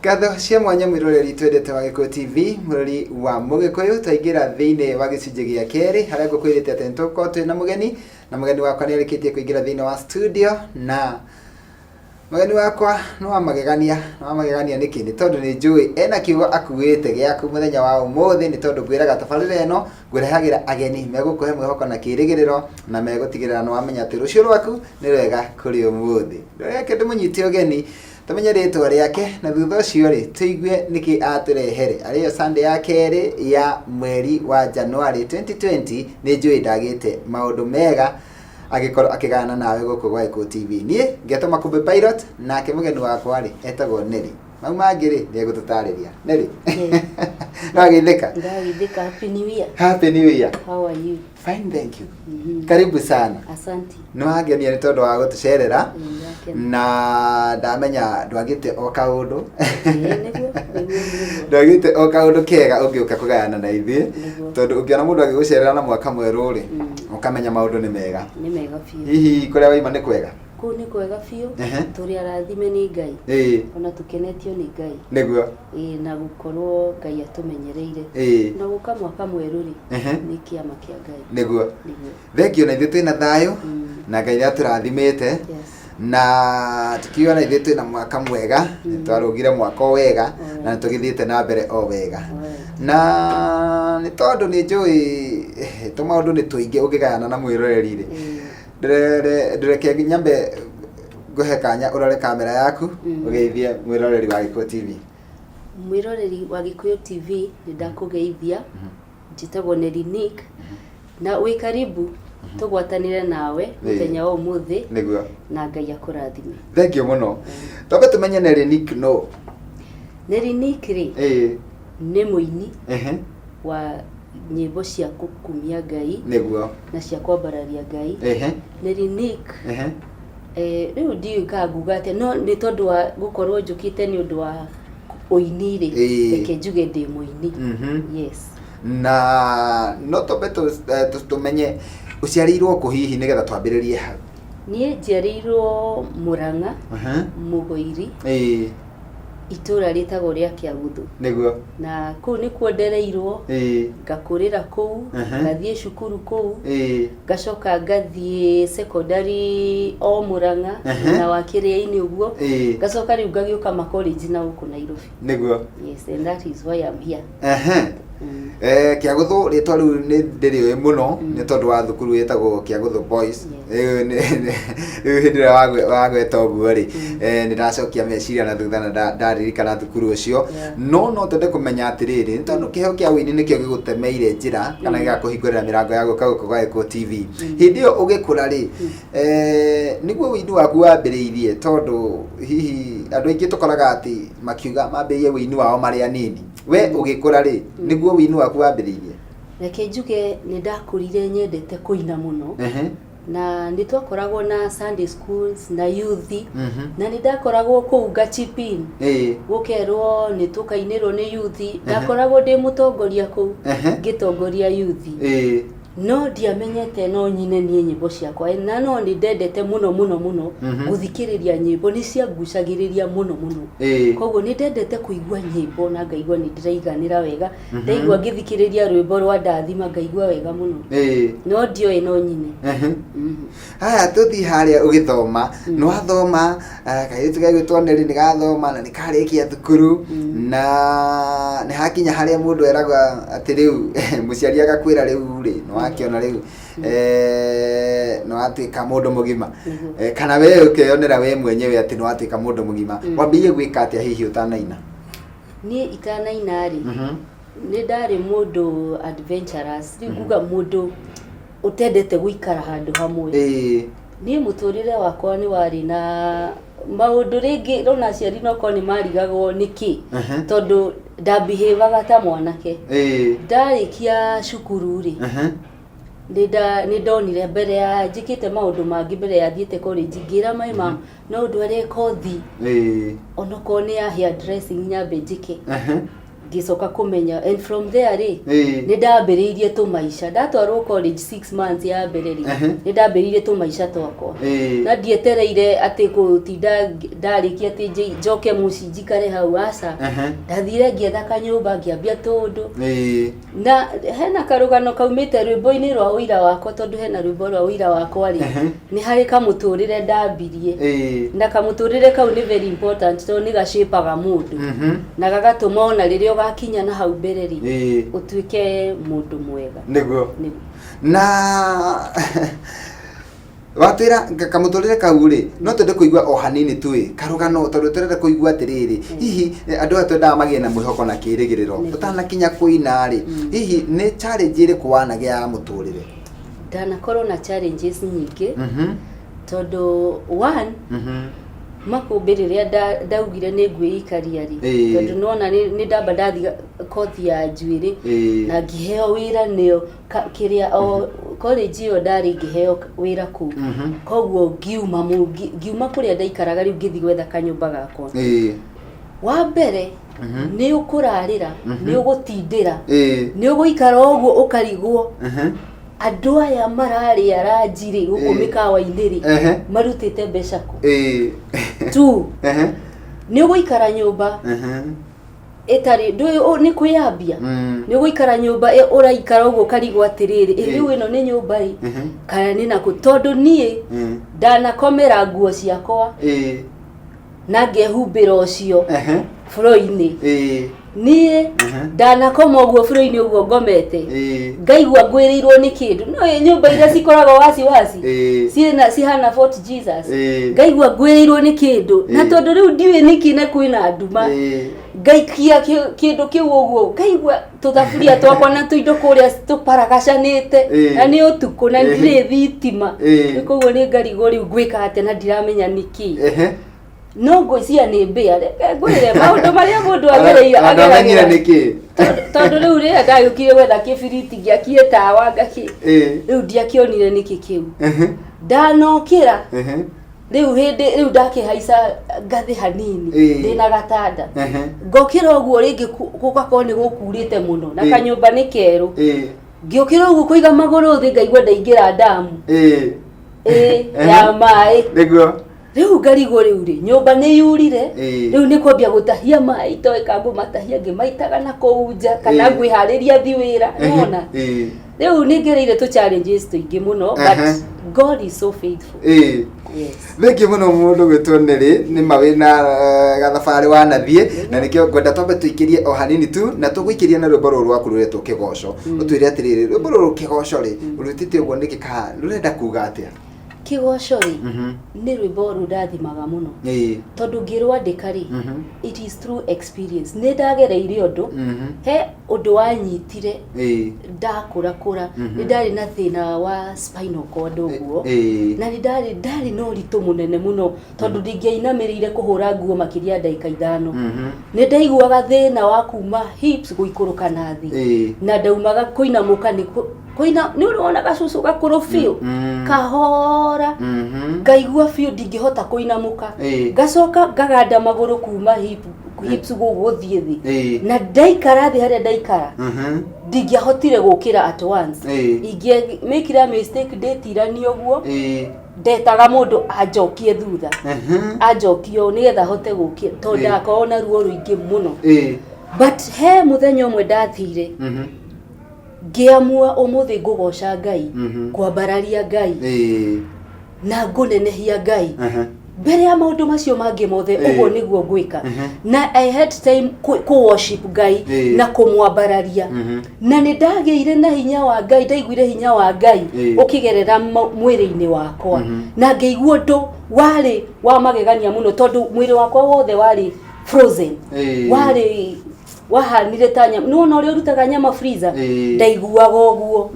Ngatho cia mwanya mwĩroreri twendete wa Gĩkũyũ TV, mũrori wa Mũgĩkũyũ, twaingĩra thĩinĩ wa gĩcunjĩ gĩa kerĩ harĩa ngũkwĩrĩte atĩ nĩtũgũkorwo twĩ na mũgeni, na mũgeni wakwa nĩ arĩkĩtie kũingĩra thĩinĩ wa studio, na mũgeni wakwa nĩ wa magegania, nĩ wa magegania nĩkĩ? Nĩ tondũ nĩ njũĩ ena kiugo akuĩte gĩaku mũthenya wa ũmũthĩ, nĩ tondũ ngwĩraga tabarĩra ĩno ngũrehagĩra ageni megũkũhe mwĩhoko na kĩrĩgĩrĩro, na megũtigĩrĩra nĩ wamenya atĩ rũciũ rwaku nĩ rwega kũrĩ ũmũthĩ. Reke ndĩmũnyite ũgeni Tũmenye rĩtwa rĩake na thutha ũcio rĩ tũigue nĩkĩ atũrehere. Arĩyo Sunday ya kerĩ ya mweri wa January 2020 nĩ njũĩ ndagĩte maũndũ mega agĩkorwo akĩgayana nawe gũkũ gwa Gĩkũyũ TV. Niĩ ngetwo Makũmbĩ Pilot nake mũgeni wakwa rĩ etagwo Nelly. Mau mangĩ rĩ nĩ egũtũtarĩria. Nelly. No agĩtheka. Ndagĩthĩka. Happy New Year. Happy New Year. How are you? Fine, thank you. Karibu sana. Asante. Nĩ wangenia nĩ tondũ wa gũtũcerera. Ndakena. Na ndamenya ndwagĩte o kaũndũ. Ĩĩ, nĩguo, nĩguo, nĩguo. Ndwagĩte o kaũndũ kega ũngĩũka kũgayana na ithuĩ. Nĩguo. Tondũ ũngĩona mũndũ agĩgũcerera na mwaka mwerũ rĩ, ũkamenya maũndũ nĩ mega. Nĩ mega biũ. Hihi kũrĩa waima nĩ kwega? Kũu nĩ kwega biũ. Tũrĩ arathime nĩ Ngai. Ona tũkenetio nĩ Ngai. Nĩguo. Ĩĩ, na gũkorwo Ngai atũmenyereire. Na gũka mwaka mwerũ rĩ, nĩ kĩama kĩa Ngai. Nĩguo. Nĩguo. Thengio na ithuĩ twĩna thayũ na Ngai nĩ atũrathimĩte. Na tukiuga na ithuĩ twĩna mwaka mwega, nĩ twarũgire mwaka o wega na nĩ tũgĩthiĩte na mbere o wega. Na nĩ tondũ nĩ njũĩ tũmaũndũ nĩ tũingĩ ũngĩgayana na mwĩroreri rĩ, ndũreke nyambe ngũhe kanya ũrore kamera yaku ũgeithie mwĩroreri wa Gĩkũyũ TV. Mwĩroreri wa Gĩkũyũ TV, nĩ ndakũgeithia. Njĩtagwo Nelly Nick na wĩ karibu tũgwatanĩre nawe mũthenya wa ũmũthĩ. Nĩguo. Na Ngai akũrathime. Thank you mũno. Twambe tũmenye Nelly Nick no. Nelly Nick rĩ, nĩ mũini wa nyĩmbo cia kũkumia Ngai na cia kwambararia Ngai. Nelly Nick, rĩu ndiũĩ kana nguga atĩa, no nĩ tondũ wa gũkorwo njũkĩte nĩ ũndũ wa ũini rĩ, reke njuge ndĩ mũini. Yes. Na no twambe tũmenye ũciarĩirwo kũ hihi nĩgetha twambĩrĩrie hau. Niĩ njiarĩirwo Mũrang'a, Mũgũiri, itũra rĩtagwo rĩa Kĩaguthu. Na kũu nĩkuo ndereirwo, ngakũrĩra kũu, ngathiĩ cukuru kũu, ngacoka ngathiĩ secondary o Mũrang'a, na wa Kĩrĩa-inĩ ũguo, ngacoka rĩu ngagĩũka ma college na gũkũ Nairobi. Yes, and that is why I'm here. Kĩagũthũ rĩtwa rĩu nĩ ndĩrĩũĩ mũno nĩ tondũ wa thukuru ĩtagwo Kĩagũthũ Boys. Rĩu rĩu hĩndĩ ĩrĩa wagweta ũguo rĩ, nĩ ndacokia meciria na thutha na ndaririkana thukuru ũcio. No no twende kũmenya atĩrĩrĩ, nĩ tondũ kĩheo kĩa ũini nĩkĩo gĩgũtemeire njĩra kana gĩgakũhingũrĩra mĩrango ya gũka gũkũ gwa Gĩkũyũ TV. Hĩndĩ ĩyo ũgĩkũra rĩ, nĩguo ũini waku wambĩrĩirie, tondũ hihi andũ aingĩ tũkoraga atĩ makiuga mambĩrĩirie ũini wao marĩ anini. We ũgĩkũra rĩ, nĩguo ũini waku wambĩrĩirie? Reke njuge nĩ ndakũrire nyendete kũina mũno. Na nĩ twakoragwo na Sunday schools na youth, na nĩ ndakoragwo kũu nga chip in. Gũkerwo nĩ tũkainĩrwo nĩ youth. Ndakoragwo ndĩ mũtongoria kũu, ngĩtongoria youth. No ndiamenyete no nyine niĩ nyĩmbo ciakwa, na no nĩ ndendete mũno mũno mũno gũthikĩrĩria nyĩmbo, nĩ ciangucagĩrĩria mũno mũno. Koguo nĩ ndendete kũigua nyĩmbo na ngaigua nĩ ndĩraiganĩra wega. Ndaigua ngĩthikĩrĩria rwĩmbo rwa Ndathima ngaigua wega mũno. No ndioĩ no nyine. Haya, tũthiĩ harĩa ũgĩthoma. Nĩ wathoma, kairĩtu gegwĩtwo Nelly nĩ gathoma na nĩ karĩkia thukuru, na nĩ hakinya harĩa mũndũ eragwo atĩ rĩu mũciari agakwĩra rĩu rĩ, nĩ wakĩona rĩu nĩ watuĩka mũndũ mũgima. Kana we ũkeyonera we mwenyewe atĩ nĩ watuĩka mũndũ mũgima. Wambĩrĩirie gwĩka atĩa hihi ũtanaina? Niĩ itanaina rĩ, nĩ ndarĩ mũndũ adventurous, rĩu nguga mũndũ ũtendete gũikara handũ hamwe. Niĩ mũtũrĩre wakwa nĩ warĩ na maũndũ rĩngĩ ona aciari nokorwo nĩ marigagwo nĩkĩ, tondũ ndambihĩvaga ta mwanake. Ndarĩkia cukuru rĩ, nĩ ndonire mbere ya njĩkĩte maũndũ mangĩ, mbere ya thiĩte college, ngĩra my mom no ndware kothi, onokorwo nĩ ya hair dressing nyambe njĩke. Ngĩcoka kũmenya, and from there rĩ, nĩ ndambĩrĩirie tũmaica. Ndatwarwo college 6 months ya mbere rĩ, nĩ ndambĩrĩirie tũmaica twakwa na ndietereire atĩ gũtinda ndarĩkia atĩ njoke mũciĩ njikare hau, aca. Ndathire ngĩetha kanyũmba, ngĩambia tũũndũ. Na hena karũgano kaumĩte rwĩmbo-inĩ rwa ũira wakwa, tondũ hena rwĩmbo rwa ũira wakwa rĩ, nĩ harĩ kamũtũrĩre ndambirie. Na kamũtũrĩre kau nĩ very important, tondũ nĩ gacĩpaga mũndũ na gagatũma ona rĩrĩa ũgakinya na hau mbere rĩ, ũtuĩke mũndũ mwega. Nĩguo. Na watwĩra kamũtũrĩre kau rĩ, no twende kũigua o hanini tu ĩ karũgano, tondũ tũrenda kũigua atĩrĩrĩ, hihi andũ aya twendaga magĩe na mwĩhoko na kĩĩrĩgĩrĩro. Ũtanakinya kũina rĩ, hihi nĩ challenge ĩrĩkũ wanagĩa ya mũtũrĩre? Ndanakorwo na challenges nyingĩ, tondũ one, makũmbĩ rĩrĩa ndaugire nĩ ngwĩikaria rĩ, tondũ nona nĩ ndamba ndathiga kothi ya njuĩrĩ na ngĩheo wĩra nĩo kĩrĩa o college ĩyo ndarĩ, ngĩheo wĩra kũu. Koguo ngiuma ngiuma kũrĩa ndaikaraga, rĩu ngĩthiĩ gwetha kanyũmba gakwa. Wa mbere, nĩ ũkũrarĩra, nĩ ũgũtindĩra, nĩ ũgũikara ũguo ũkarigwo, andũ aya mararĩa ranji rĩ, gũkũ mĩkawa-inĩ rĩ, marutĩte mbeca kũ? Tu nĩ ũgũikara nyũmba ĩtarĩ ndũĩ nĩ kwĩyambia. Nĩ ũgũikara nyũmba ũraikara ũguo ũkarigwo atĩrĩrĩ, ĩ rĩu ĩno nĩ nyũmba ĩ kana nĩ nakũ? Tondũ niĩ ndanakomera nguo ciakwa na ngehumbĩra ũcio floor-inĩ. Niĩ ndanakoma ũguo floor-inĩ ũguo ngomete, ngaigua ngwĩrĩirwo nĩ kĩndũ. No ĩ nyũmba iria cikoragwo waci waci ciĩna cihana Fort Jesus, ngaigua ngwĩrĩirwo nĩ kĩndũ na tondũ rĩu ndiũĩ nĩkĩ na kwĩna nduma, ngaikia kĩndũ kĩu ũguo, ngaigua tũthaburia twakwa na tũindo kũrĩa tũparagacanĩte. Na nĩ ũtukũ na ndirĩ thitima. Koguo nĩ ngarigwo rĩu ngwĩka atĩa na ndiramenya nĩkĩ. No ngwĩciria nĩ mbĩa. Reke ngwĩre maũndũ marĩa mũndũ agereire. Ndamenyire Ageragĩra. nĩkĩ. Tondũ rĩu rĩrĩa ndagĩũkire gwetha kĩbiriti ngĩakie tawa ngakĩ, rĩu ndiakĩonire nĩkĩ kĩu. Ndanokĩra rĩu hĩndĩ rĩu ndakĩhaica ngathĩ hanini, ndĩna gatanda, ngokĩra ũguo rĩngĩ gũgakorwo nĩ gũkurĩte mũno na kanyũmba nĩ kerũ. Ngĩũkĩra ũguo kũiga magũrũ thĩ, ngaigua ndaingĩra ndamu ĩ ya maĩ. Rĩu ngarigwo rĩu rĩ, nyũmba nĩ yurire, rĩu nĩ kwambia gũtahia maĩ, itoĩ ka ngũmatahia ngĩmaitaga na kũu nja kana ngwĩharĩria thi wĩra nĩwona. Rĩu nĩ ngereire tũ challenges tũingĩ mũno, but God is so faithful. Yes. Thengiũ mũno mũndũ gwĩtwo Nĩrĩ, nĩ ma wĩna gathabarĩ wanathiĩ, na nĩkĩo ngwenda twambe tũikĩrie o hanini tu, na tũgũikĩria na rwĩmbo rũrũ rwaku rũretwo Kĩgoco. Ũtwĩre atĩrĩrĩ, rwĩmbo rũrũ Kĩgoco rĩ, ũrwĩtĩte ũguo nĩkĩ, kana rũrenda kuga atĩa? Kĩgoco rĩ, nĩ rwĩmbo rũndathimaga mũno, tondũ ngĩrwandĩka rĩ, it is through experience. Nĩ ndagereire ũndũ, he ũndũ wanyitire ndakũra kũra. Nĩ ndarĩ na thĩna wa spinal cord ũguo, na nĩ ndarĩ na ũritũ mũnene mũno, tondũ ndingĩainamĩrĩire kũhũra nguo makĩria ya ndagĩka 5. Nĩ ndaiguaga thĩna wa kuma hips gũikũrũka na thĩ, na ndaumaga kũinamũka nĩ kũina nĩ ũrĩ wona gacũcũ gakũrũ biũ, kahora, ngaigua biũ ndingĩhota kũinamũka. Ngacoka ngaganda magũrũ kuma hips gũgũthiĩ thĩ, na ndaikara thĩ harĩa ndaikara, ndingĩahotire gũkĩra at once. Ingĩmĩkire mistake ndĩtiranie ũguo, ndetaga mũndũ anjokie thutha, anjokie ũũ nĩgetha hote gũkĩra, tondũ ndakoragwo na ruo rũingĩ mũno. But he mũthenya ũmwe ndathire, ngĩamua ũmũthĩ ngũgoca Ngai, ngwambararia Ngai na ngũnenehia Ngai mbere ya maũndũ macio mangĩ mothe. Ũguo nĩguo ngwĩka. Na I had time kũ worship Ngai na kũmwambararia, na nĩ ndagĩire na hinya wa Ngai. Ndaiguire hinya wa Ngai ũkĩgerera mwĩrĩ-inĩ wakwa, na ngĩigua ũndũ warĩ wa magegania mũno, tondũ mwĩrĩ wakwa wothe warĩ frozen. Warĩ wahanire ta nyama, nĩwona ũrĩa ũrutaga nyama freezer? Ndaiguaga ũguo.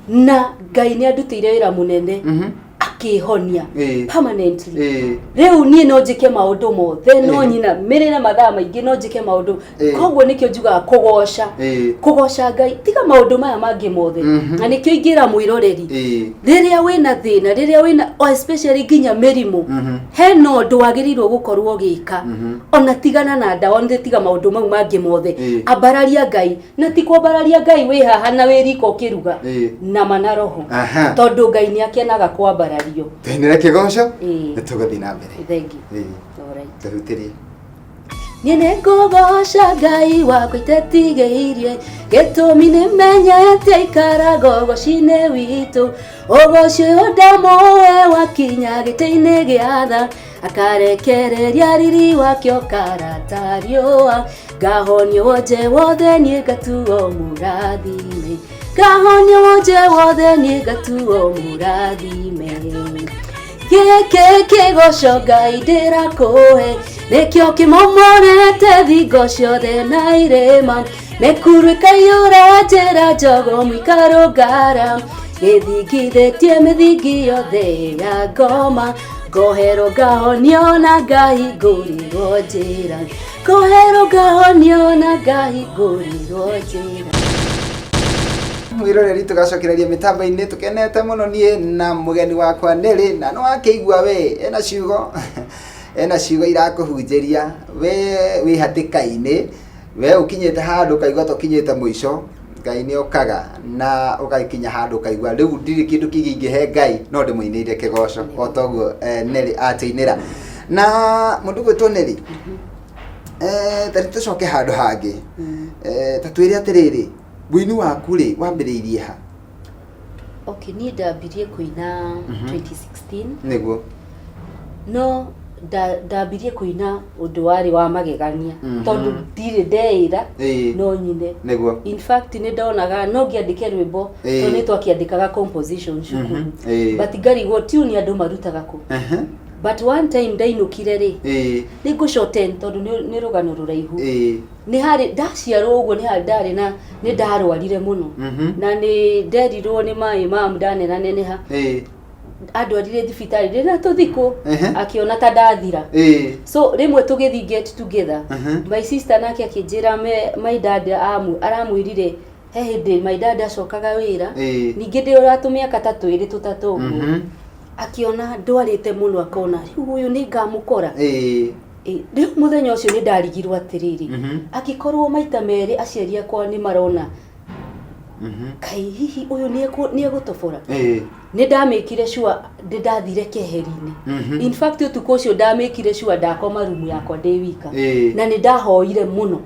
Na Ngai nĩ andutĩire wĩra mũnene. Akĩhonia permanently. Rĩu niĩ no njĩke maũndũ mothe, no nyina mĩrĩre mathaa maingĩ, no njĩke maũndũ. Koguo nĩkĩo njugaga kũgoca, kũgoca Ngai, tiga maũndũ maya mangĩ mothe. Na nĩkĩo ingĩra mwĩroreri, rĩrĩa wĩna thĩna, rĩrĩa wĩna, oh, especially nginya mĩrimũ, hena ũndũ wagĩrĩirwo gũkorwo ũgĩka. Ona tigana na ndawa, nĩ tiga maũndũ mau mangĩ mothe. Ambararia Ngai, na ti kwambararia Ngai wĩ haha na wĩ riko ũkĩruga, nama na roho. Tondũ Ngai nĩ akenaga kwambarario. Tũinĩre kĩgoco, nĩ tũgũthiĩ na mbere. Thengi. Alright. Tũhutĩrie. Niĩ nĩ ngũgoca Ngai wakwa itetigĩirie, gĩtũmi nĩ menyete aikaraga ũgoci-inĩ witũ. Ũgoci ũyũ ndamũe wakinya gĩtĩ-inĩ gĩa tha, akarekereria riri wake ũkarata riũa. Ngahonio wonje wothe niĩ ngatuo mũrathime, ngahonio wonje wothe niĩ ngatuo mũrathime. Gĩkĩ kĩgoco Ngai ndĩrakũhe, nĩkĩo kĩmomorete thingo ciothe na irĩma, mĩkuru ĩkaiyũra njĩra njogo ikarũngara, gĩthingithĩtie mĩthingi yothe ya ngoma, ngoherwo ngahonio na ngahingũrĩrwo njĩra, ngoherwo ngahonio na ngahingũrĩrwo njĩra. Mwĩroreri, tũgacokereria mĩtambo-inĩ tũkenete mũno niĩ na mũgeni wakwa Nelly, na nĩ wakĩigua we ena ciugo irakũhunjĩria we wĩ hatĩka-inĩ, we ũkinyĩte handũ ũkaigua ta ũkinyĩte mũico. Ngai nĩ okaga na ũgakinya handũ ũkaigua rĩu ndirĩ kĩndũ kĩngĩ ingĩhe Ngai no ndĩmũinĩire kĩgoco, o toguo Nelly atũinĩra. Na mũndũ gwĩtwo Nelly, ta tũcoke handũ hangĩ. Ta twĩre atĩrĩrĩ, wĩini waku rĩ, wambĩrĩirie ha? Okay, niĩ ndambirie kũina 2016. No ndambirie kũina ũndũ warĩ wa magegania, tondũ ndirĩ ndeĩra no nyine. In fact, nĩ ndonaga no ngĩandĩke rwĩmbo, tondũ nĩ twakĩandĩkaga composition cukuru, but ngarigwo tune andũ marutaga kũ. But one time ndainũkire rĩ, nĩ ngũ-shorten tondũ nĩ rũgano rũraihu. Nĩ harĩ ndaciarwo ũguo, nĩ harĩ ndarĩ na nĩ ndarwarire mũno. Na nĩ nderirwo nĩ maĩ mam ndanenaneneha, andwarire thibitarĩ ndĩna tũthikũ, akĩona ta ndathira. So rĩmwe tũgĩthiĩ get together, my sister nake akĩnjĩra my dad aramwĩrire he hĩndĩ my dad acokaga wĩra, ningĩ ndĩ ũra tũmĩaka ta 2 3 ũguo, akĩona ndwarĩte mũno, akona rĩu ũyũ nĩ ngamũkora. Rĩu mũthenya ũcio nĩ ndarigirwo atĩrĩrĩ, angĩkorwo maita merĩ aciari akwa nĩ marona, kaĩ hihi ũyũ nĩ egũtobora? Nĩ ndamĩkire sure nĩ ndathire keheri-inĩ. In fact, ũtukũ ũcio ndamĩkire sure ndakoma rumu yakwa ndĩ wika. Na nĩ ndahoire mũno,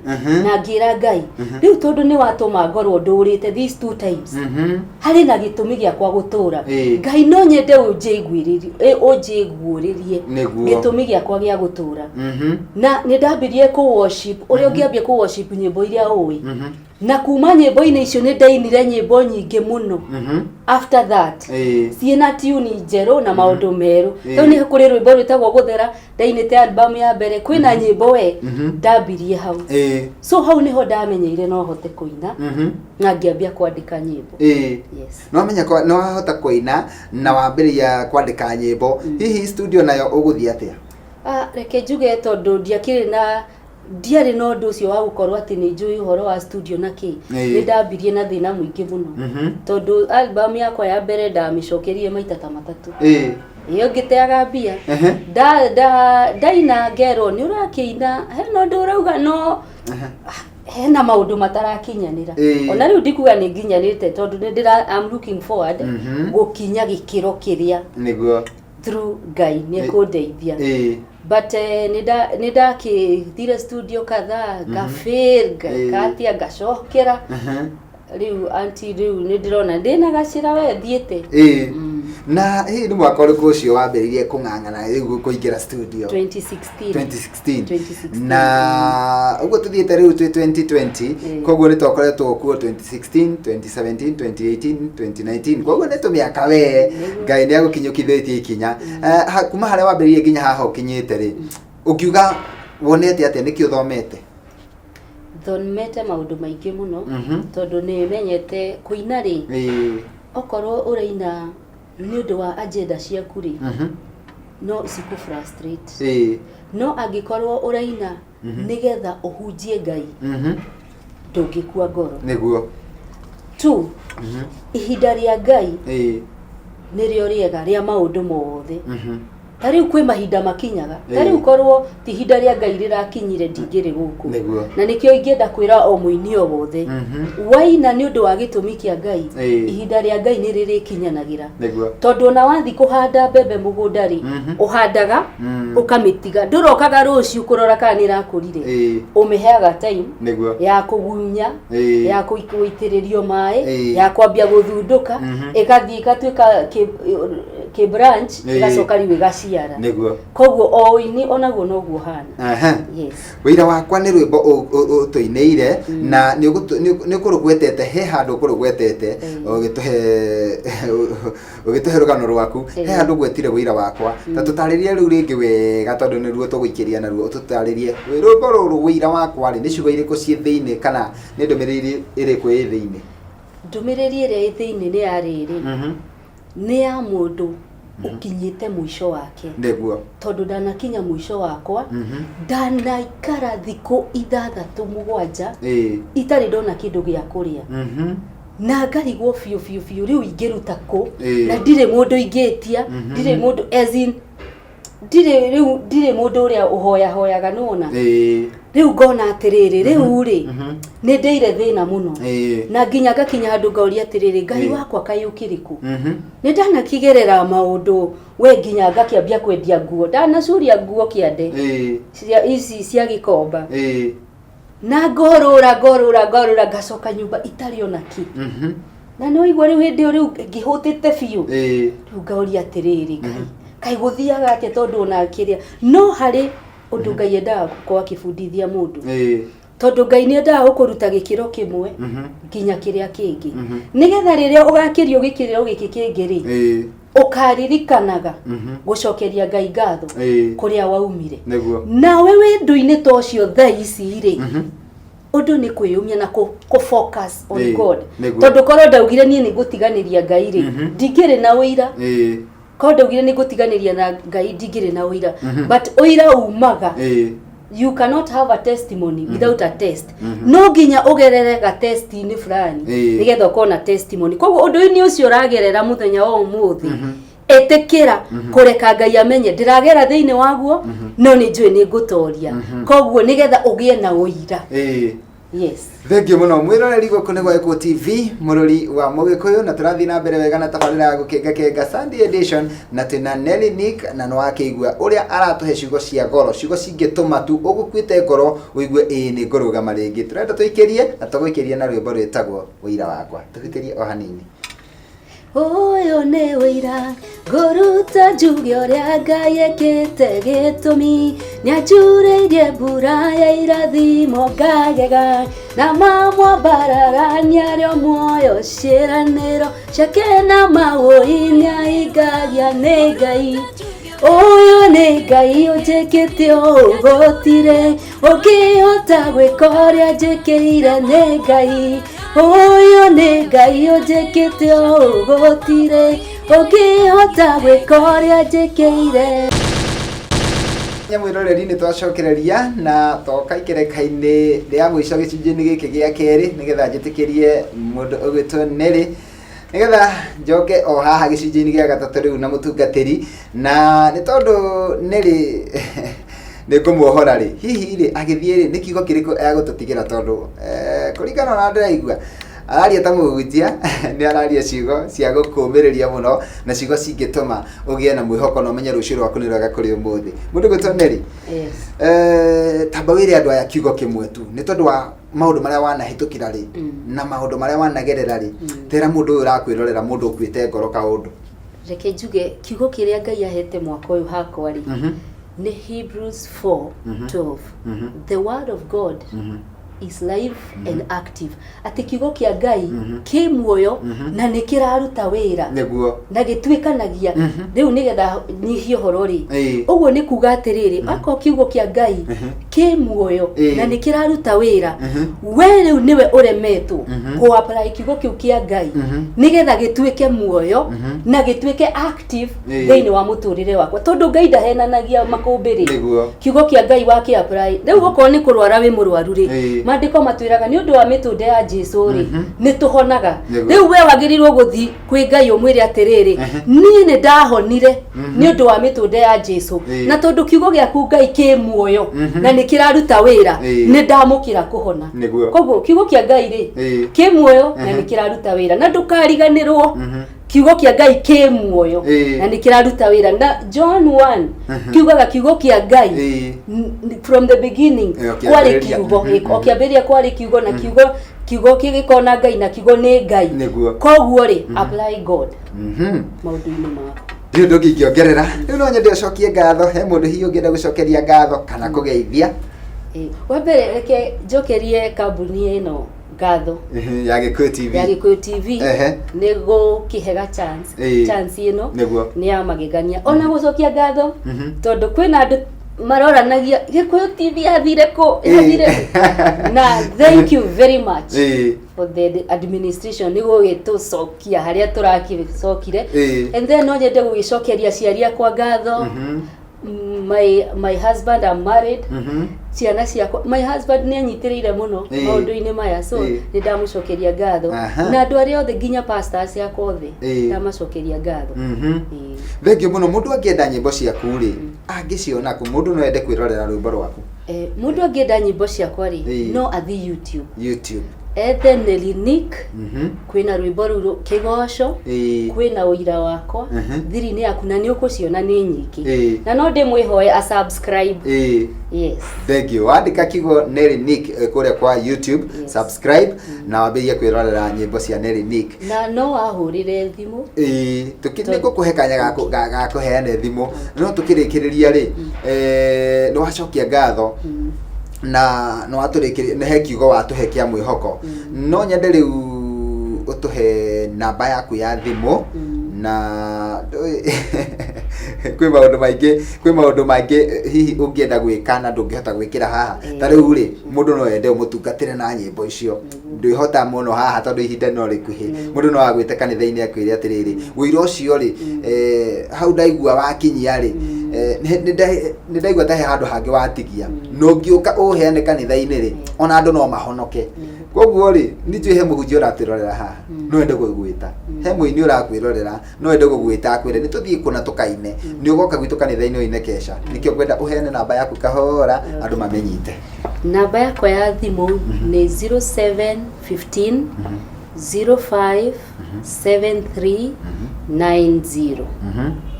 na ngĩra Ngai, rĩu tondũ nĩ watũma ngorwo ndũrĩte these two times, harĩ na gĩtũmi gĩakwa gũtũra. Ngai, no nyende ũnjĩguũrĩrie gĩtũmi gĩakwa gĩa gũtũra. Na nĩ ndambirie kũ worship ũrĩa ũngĩambia kũ worship nyĩmbo iria ũĩ, na kuma nyĩmbo-inĩ icio nĩ ndainire nyĩmbo nyingĩ mũno after that, ciĩna tune njerũ na maũndũ merũ. Rĩu nĩ kũrĩ rwĩmbo rwĩtagwo Gũthera ndainĩte album ya mbere, kwĩna nyĩmbo we ndambirie hau. So hau nĩho ndamenyeire no hote kũina, na ngĩambia kwandĩka nyĩmbo. Yes. Nĩwamenya nĩwahota kũina na wambĩrĩria kwandĩka nyĩmbo, hihi studio nayo ũgũthiĩ atĩa? Ah, reke njuge tondũ ndiakĩrĩ na ndiarĩ na ũndũ ũcio wa gũkorwo atĩ nĩ njũĩ ũhoro wa studio na kĩ. Nĩ ndambirie na thĩna mũingĩ mũno, tondũ album yakwa ya mbere ndamĩcokerie maita ta 3. Ĩyo ngĩteaga mbia. Ndaina ngerwo nĩ ũrakĩina, hena ũndũ ũrauga, no hena maũndũ matarakinyanĩra. Ona rĩu ndikuga nĩ nginyanĩte, tondũ nĩ ndĩra, I'm looking forward gũkinya gĩkĩro kĩrĩa through Ngai nĩ ekũndeithia. But nĩ ndakĩthire studio kadhaa, ngafail, ngatia, ngacokera. Rĩu anti, rĩu nĩ ndĩrona ndĩna gacĩra we thiĩte. Na hihi nĩ mwaka ũrĩkũ ũcio wambĩrĩirie kũng'ang'ana rĩu kũingĩra studio? 2016. 2016. 2016. Na ũguo tũthiĩte rĩu twĩ 2020. Koguo nĩ twakoretwo kuo 2016, 2017, 2018, 2019, koguo nĩ tũmĩaka we. Ngai nĩ agũkinyũkithĩtie ikinya. Kuma harĩa wambĩrĩirie nginya haha ũkinyĩte rĩ, ũngiuga wonete atĩa? Nĩkĩ ũthomete? Thomete maũndũ maingĩ mũno, tondũ nĩ menyete kũina rĩ, okorwo ũraina Nĩ ũndũ wa agenda ciaku rĩ, no cikũ frustrate. No angĩkorwo ũraina nĩgetha ũhunjie Ngai, ndũngĩkua ngoro. Two, ihinda rĩa Ngai nĩrĩo rĩega rĩa maũndũ mothe. Ta rĩu kwĩ mahinda makinyaga, ta rĩu korwo ti ihinda rĩa Ngai rĩrakinyire, ndingĩrĩ gũkũ. Na nĩkĩo ingĩenda kwĩra o mũini o wothe, waina nĩ ũndũ wa gĩtũmi kĩa Ngai, ihinda rĩa Ngai nĩ rĩrĩkinyanagĩra. Tondũ ona wathi kũhanda mbembe mũgũnda rĩ, ũhandaga, ũkamĩtiga, ndũrokaga rũciũ kũrora kana nĩ ĩrakũrire. Ũmĩheaga time ya kũgunya, ya gũitĩrĩrio maĩ, ya kwambia gũthundũka, ĩgathiĩ ĩgatuĩka kĩ branch, ĩgacoka rĩu ĩgaciara. Koguo o ũini onaguo noguo hana. Yes. Wĩira Wakwa nĩ rwĩmbo ũtũinĩire na nĩ ũkũrũgwetete, he handũ ũkũrũgwetete ũgĩtũhe rũgano rwaku, he handũ ũgwetire Wĩira Wakwa. Ta tũtarĩrie rĩu rĩngĩ wega, tondũ nĩruo tũgũikĩria naruo, ũtũtarĩrie rwĩmbo rũrũ Wĩira Wakwa rĩ, nĩ ciugo irĩkũ ciĩ thĩinĩ kana nĩ ndũmĩrĩri ĩrĩkũ ĩ thĩinĩ? Ndũmĩrĩri ĩrĩa ĩ thĩinĩ nĩ ya rĩrĩ, nĩ ya mũndũ ũkinyĩte mũico wake. Tondũ ndanakinya mũico wakwa, ndanaikara thikũ 6, 7 itarĩ ndona kĩndũ gĩa kũrĩa, na ngarigwo biũ biũ biũ rĩu ingĩruta kũ, na ndirĩ mũndũ ingĩtia, ndirĩ mũndũ, as in, ndirĩ, rĩu ndirĩ mũndũ ũrĩa ũhoyahoyaga, nĩwona. Rĩu ngona atĩrĩrĩ, rĩu rĩ, nĩ ndĩire thĩna mũno, na nginya ngakinya handũ ngauria atĩrĩrĩ, Ngai wakwa, kaĩ ũkĩrĩ kũ? Nĩ ndanakigerera maũndũ we, nginya ngakĩambia kwendia nguo, ndanacuria nguo kĩande cia ici cia Gĩkomba, na ngorũra ngorũra ngorũra, ngacoka nyũmba itarĩ ona kĩ. Na nĩ waigua rĩu hĩndĩ ĩyo rĩu ngĩhũtĩte biũ, rĩu ngauria atĩrĩrĩ, Ngai, kaĩ gũthiaga atĩa? Tondũ ona kĩrĩa no harĩ ũndũ Ngai endaga gũkorwo akĩbundithia mũndũ, tondũ Ngai nĩ endaga gũkũruta gĩkĩro kĩmwe nginya kĩrĩa kĩngĩ, nĩgetha rĩrĩa ũgakĩrio gĩkĩro gĩkĩ kĩngĩ rĩ, ũkaririkanaga gũcokeria Ngai ngatho kũrĩa waumire. Nawe wĩ ndũ-inĩ ta ũcio thaa ici rĩ, ũndũ nĩ kwĩyũmia na kũ focus on God. Tondũ korwo ndaugire niĩ nĩ ngũtiganĩria Ngai rĩ, ndingĩrĩ na ũira. Korwo ndaugire nĩ ngũtiganĩria na Ngai, ndingĩrĩ na ũira. But ũira umaga, you cannot have a testimony without a test. No nginya ũgerere ga test-inĩ fulani nĩgetha ũkorwo na testimony. Koguo ũndũ-inĩ ũcio ũragerera mũthenya wa ũmũthĩ, ĩtĩkĩra kũreka Ngai amenye ndĩragera thĩinĩ waguo, no nĩ njũĩ nĩ ngũtoria. Koguo nĩgetha ũgĩe na ũira. Yes. Thengiũ mũno mwĩroreri, gũkũ nĩ Gwaĩkũ TV, mũrori wa Mũgĩkũyũ, na tũrathiĩ na mbere wega na tabarĩra ya Gũkengakenga Sunday Edition, na twĩna Nelly Nick, na nĩ wakĩigua ũrĩa aratũhe ciugo cia goro, ciugo cingĩtũma tu ũgũkuĩte ngoro ũigue ĩĩ nĩ ngũrũgama rĩngĩ. Tũrenda tũikĩrie na tũgũikĩrie na rwĩmbo rwĩtagwo Ũira Wakwa. Tũhutĩrie o hanini. Ũyũ nĩ ũira ngũruta njuge ũrĩa Ngai ekĩte, gĩtũmi nĩanjurĩirie mbura ya irathimo ngagega, na mamwambararania arĩ muoyo, ciĩranĩro ciake na mawũi nĩahingagia. Nĩ Ngai ũyũ, nĩ Ngai ũnjĩkĩte ũũ, gũtirĩ ũngĩhota gwĩka ũrĩa njĩkĩire. Nĩ Ngai ũyũ, nĩ Ngai ũnjĩkĩte ũũ, gũtirĩ ũngĩhota gwĩka ũrĩa njĩkĩire. Mwĩroreri, nĩ twacokereria na toka ikereka-inĩ rĩa mũico gĩcunjĩ-inĩ gĩkĩ gĩa kerĩ, nĩgetha njĩtĩkĩrie mũndũ ũgwĩtwo Nelly, nĩgetha njoke o haha gĩcunjĩ-inĩ gĩa gatatũ rĩu na mũtungatĩri. Na nĩ tondũ Nelly nĩ ngũmuohora rĩ, hihi rĩ, agĩthiĩ rĩ, nĩ kiugo kĩrĩkũ egũtũtigĩra? Tondũ kũringana na ndĩraigua araria ta mũhunjia, nĩ araria ciugo cia gũkũmĩrĩria mũno na ciugo cingĩtũma ũgĩe na mwĩhoko na ũmenye rũciũ rwaku nĩ rwega kũrĩ ũmũthĩ. Mũndũ gwĩtwo Nelly, Yes. Tamba wĩre andũ aya kiugo kĩmwe tu, nĩ tondũ wa maũndũ marĩa wanahĩtũkĩra rĩ, na maũndũ marĩa wanagerera rĩ, tera mũndũ ũyũ ũrakwĩrorera, mũndũ ũkuĩte ngoro, kaũndũ. Reke njuge kiugo kĩrĩa Ngai ahete mwaka ũyũ hakwa rĩ, nĩ Hebrews 4:12, "The word of God Is live and active, atĩ kiugo kĩa Ngai kĩ muoyo na nĩ kĩraruta wĩra na gĩtuĩkanagia. Rĩu nĩgetha nyihie ũhoro rĩ, ũguo nĩ kuga atĩrĩrĩ, akorwo kiugo kĩa Ngai kĩ muoyo na nĩ kĩraruta wĩra, we rĩu nĩwe ũremetwo kũ apply kiugo kĩu kĩa Ngai nĩgetha gĩtuĩke muoyo na gĩtuĩke active thĩinĩ wa mũtũrĩre wakwa, tondũ Ngai ndahenanagia makũmbĩ rĩ. Kiugo kĩa Ngai wakĩ apply rĩu, okorwo nĩ kũrwara wĩ mũrwaru rĩ, maandĩko matwĩraga nĩ ũndũ wa mĩtũnde ya Jesu rĩ, nĩ tũhonaga. Rĩu we wagĩrĩirwo gũthiĩ kwĩ Ngai ũmwĩre atĩrĩrĩ, niĩ nĩ ndahonire nĩ ũndũ wa mĩtũnde ya Jesu, na tondũ kiugo gĩaku Ngai kĩ muoyo na nĩ kĩraruta wĩra, nĩ ndamũkĩra kũhona. Koguo kiugo kĩa Ngai rĩ, kĩ muoyo na nĩ kĩraruta wĩra, na ndũkariganĩrwo kiugo kĩa Ngai kĩ muoyo na nĩ kĩraruta wĩra. Na John 1 kiugaga kiugo kĩa Ngai from the beginning O kwarĩ kĩambĩrĩria. kiugo. O kĩambĩrĩria kwarĩ kiugo, na kiugo kĩgĩkorwo na Ngai, na kiugo nĩ Ngai. Koguo rĩ, apply God maũndũ-inĩ maku. Ndirĩ ũndũ ũngĩ ingĩongerera. Rĩu no nyende ũcokie ngatho. He mũndũ hihi ũngĩenda gũcokeria ngatho kana kũgeithia? Wa mbere reke njokerie kambuni ĩno ngatho ya Gĩkũyũ TV, ya Gĩkũyũ TV, nĩ gũkĩhe ga chance. Chance ĩno nĩ ya magegania. Ona gũcokia ngatho tondũ kwĩna andũ maroranagia Gĩkũyũ TV yathire kũ, yathire kũ. Na thank you very much for the administration nĩ gũgĩtũcokia harĩa tũrakĩcokire. And then no nyende gũgĩcokeria aciari akwa ngatho, my husband, I'm married, ciana ciakwa. My husband nĩ anyitĩrĩire mũno maũndũ-inĩ maya, so nĩ ndamũcokeria ngatho, na andũ arĩa othe, nginya pastors akwa othe, ndamacokeria ngatho. Thengiũ mũno. Mũndũ angĩenda nyĩmbo ciaku rĩ, angĩciona kũ? Mũndũ no ende kwĩrorera rwĩmbo rwaku. Mũndũ angĩenda nyĩmbo ciakwa rĩ, no athiĩ YouTube, YouTube, ethe Nelly Nick. Kwĩna rwĩmbo rũu kĩgoco, kwĩna ũira wakwa, thiri-inĩ yaku, na nĩ ũkũciona nĩ nyingĩ. Na no ndĩmwĩhoe a subscribe. Yes. Thank you. Wandĩka kiugo Nelly Nick kũrĩa kwa YouTube, subscribe na wambĩrĩrie kwĩrorera nyĩmbo cia Nelly Nick. Na no ahũrĩre thimũ. Ĩĩ, nĩ ngũkũhe kanya ga kũheana thimũ, no tũkĩrĩkĩrĩria rĩ, nĩ wacokia ngatho na nĩ watũrĩkĩrĩria, nĩ he kiugo watũhe kĩa mwĩhoko. No nyende rĩu ũtũhe namba yaku ya thimũ, na kwĩ maũndũ maingĩ hihi ũngĩenda gwĩka na ndũngĩhota gwĩkĩra haha. Ta rĩu rĩ, mũndũ no ende ũmũtungatĩre na nyĩmbo icio, ndwĩhota mũno haha tondũ ihinda no rĩkuhĩ. Mũndũ no agwĩte kanitha-inĩ akwĩre atĩrĩrĩ, ũira ũcio rĩ, hau ndaigua wakinyia rĩ, nĩ ndaigua ta he handũ hangĩ watigia, na ũngĩũka ũheane kanitha-inĩ rĩ, ona andũ no mahonoke. Koguo rĩ, nĩ njũĩ he mũhunjia ũratwĩrorera haha no ende gũgwĩta, he mũini ũrakwĩrorera no ende gũgwĩta akwĩre nĩ tũthiĩ kũna tũkaine, nĩ ũgoka gwitũ kanitha-inĩ ũine keca. Nĩkĩo ngwenda ũheane namba yaku kahora andũ mamenyite. Namba yakwa ya thimũ nĩ 0715 05 73 90,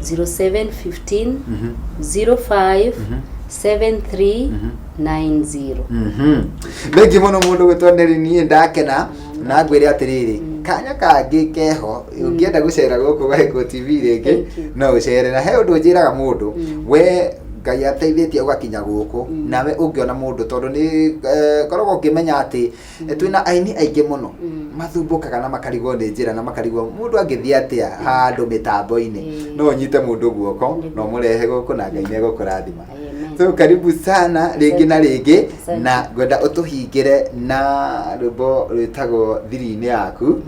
0715 05 73 90. Thengi mũno mũndũ gwĩtwo Nelly, niĩ ndakena na ngwĩre atĩrĩrĩ, kanya kangĩ keho ũngĩenda gũcera gũkũ gwa Gĩkũyũ TV rĩngĩ, Thank you. no ũcere. Na he ũndũ njĩraga mũndũ, we Ngai ateithĩtie ũgakinya gũkũ, nawe ũngĩona mũndũ, tondũ nĩ koragwo ũngĩmenya atĩ twĩna aini aingĩ mũno mathumbũkaga na makarigwo nĩ njĩra na makarigwo mũndũ angĩthiĩ atĩa handũ mĩtambo-inĩ. No ũnyite mũndũ guoko na ũmũrehe gũkũ na Ngai nĩ egũkũrathima. Amen. So karibu sana rĩngĩ na rĩngĩ. Asante. Na ngwenda ũtũhingĩre na rwĩmbo rwĩtagwo Thiri-inĩ Yaku,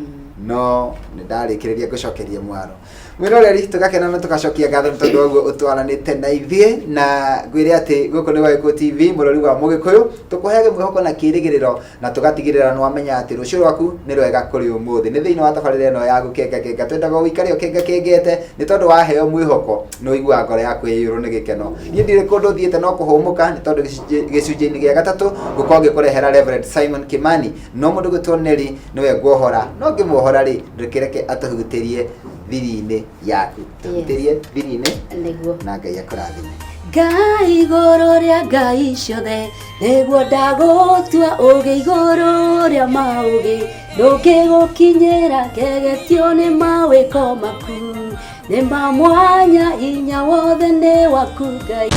no nĩ ndarĩkĩrĩria ngũcokerie mwaro. Mwĩroreri, tũgakena na tũgacokia ngatho nĩ tondũ wa ũguo ũtwaranĩte na ithuĩ, na ngwĩre atĩ gũkũ nĩ gwa Gĩkũyũ TV, mũrori wa mũgĩkũyũ, tũkũheage mwĩhoko na kĩrĩgĩrĩro na tũgatigĩrĩra nĩ wamenya atĩ rũciũ rwaku nĩ rwega kũrĩ ũmũthĩ. Nĩ thĩinĩ wa tabarĩra ĩno ya gũkengakenga, twendaga ũikare ũkengakengete nĩ tondũ waheo mwĩhoko nĩ ũiguaga ngoro yaku ĩiyũrwo nĩ gĩkeno. Niĩ ndirĩ kũndũ thiĩte no kũhũmũka, nĩ tondũ gĩcunjĩ-inĩ gĩa gatatũ ngũkorwo ngĩkũrehera Reverend Simon Kimani, no mũndũ gwĩtwo Nelly nĩwe nguohora, no ngĩmuohora rĩ, ndũkĩreke atũhutĩrie Thiri-inĩ Yaku, tũhutĩrie thiri-inĩ. Na Ngai akũrathime. Ngai igũrũ rĩa ngai ciothe, nĩguo ndagũtua ũgĩ igũrũ rĩa maũgĩ, ndũngĩgũkinyĩra, ngegetio nĩ mawĩko maku, nĩ ma mwanya, hinya wothe nĩ waku Ngai.